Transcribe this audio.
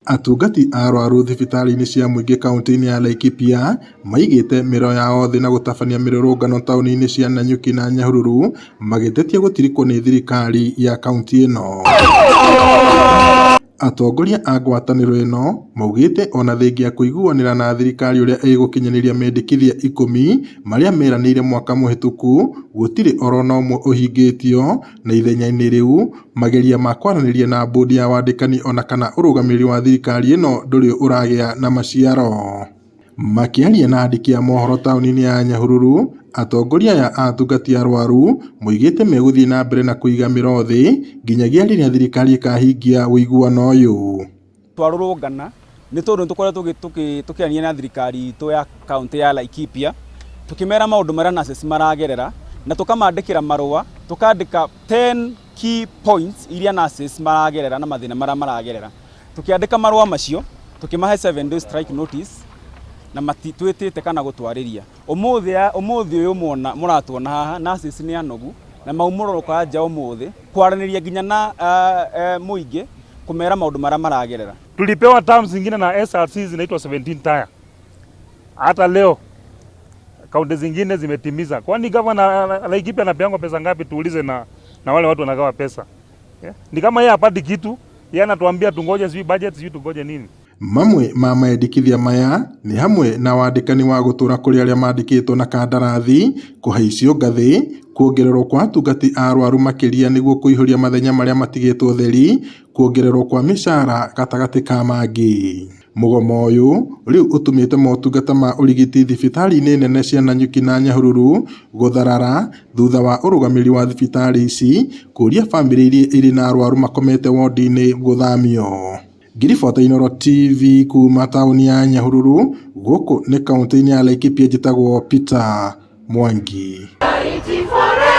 Atungati a arwaru thibitarĩ-inĩ cia mũingĩ kauntĩ-inĩ ya Laikipia maigĩte mĩro yao thĩ na gũtabania mĩrũrũngano taũni-inĩ cia Nanyuki na Nyahururu magĩtetia gũtirikwo nĩ thirikari ya kauntĩ ĩno. Atongoria a ngwatanĩro ĩno maugĩte ona thengia ya kũiguanĩra na thirikari ũrĩa ĩgũkinyanĩria mendekithia ikũmi marĩa meranĩire mwaka mũhĩtũku gũtirĩ orona ũmwe ũhingĩtio na ithenya-inĩ rĩu mageria ma kwaranĩria na bodi ya wandĩkani ona kana ũrũgamĩrĩri wa thirikari ĩno ndũrĩ ũragĩa na maciaro. Makĩaria na andĩki a mohoro taũni-inĩ ya Nyahururu, atongoria aya a atungati arwaru moigĩte megũthiĩ na mbere na kũiga mĩro thĩ nginyagia rĩrĩa thirikari ĩkahingia ũiguano ũyũ. Twarũrũngana nĩ tondũ nĩ tũkoretwo tũkĩaria na thirikari itũ ya kaũntĩ ya Laikipia tũkĩmera maũndũ marĩa nurses maragerera na tũkamandĩkĩra marũa tũkandĩka 10 key points iria nurses maragerera na mathĩna marĩa maragerera. Tũkĩandĩka marũa macio tũkĩmahe 7 day strike notice na matitwĩtĩte kana gũtwarĩria. Ũmũthĩ ũmũthĩ ũyũ muona mũratuona haha nurses nĩ anogu na maumũrũrũka nja ũmũthĩ kwaranĩria nginya na mũingĩ kũmera maũndũ marĩa maragerera. Tulipewa terms zingine na SRC zinaitwa 17 tier. Hata leo kaunti zingine zimetimiza. Kwani gavana Laikipia anapeangwa pesa ngapi? Tuulize na wale watu wanagawa pesa, yeah? Ni kama yeye hapati kitu, yeye anatuambia tungoje sijui budget, sijui tungoje nini. Mamwe ma mendekithia maya nĩ hamwe na wandĩkani wa gũtũra kũrĩ arĩa mandĩkĩtwo na kandarathi, kũhaicio ngathĩ, kuongererwo kwa atungati a arwaru makĩria nĩguo kũihũria mathenya marĩa matigĩtwo theri, kuongererwo kwa mĩcara gatagatĩ ka mangĩ. Mũgomo ũyũ rĩu ũtũmĩte motungata ma ũrigiti thibitarĩ-inĩ nene cia Nanyuki na Nyahururu gũtharara thutha wa ũrũgamĩrĩri wa thibitarĩ ici kũria bamĩrĩ iria irĩ na arwaru makomete wondi-inĩ gũthamio. Ngĩribota Inooro TV kuma taũni ya Nyahururu gũkũ nĩ kaũntĩ-inĩ ya Laikipia njĩtagwo Peter Mwangi. Forever.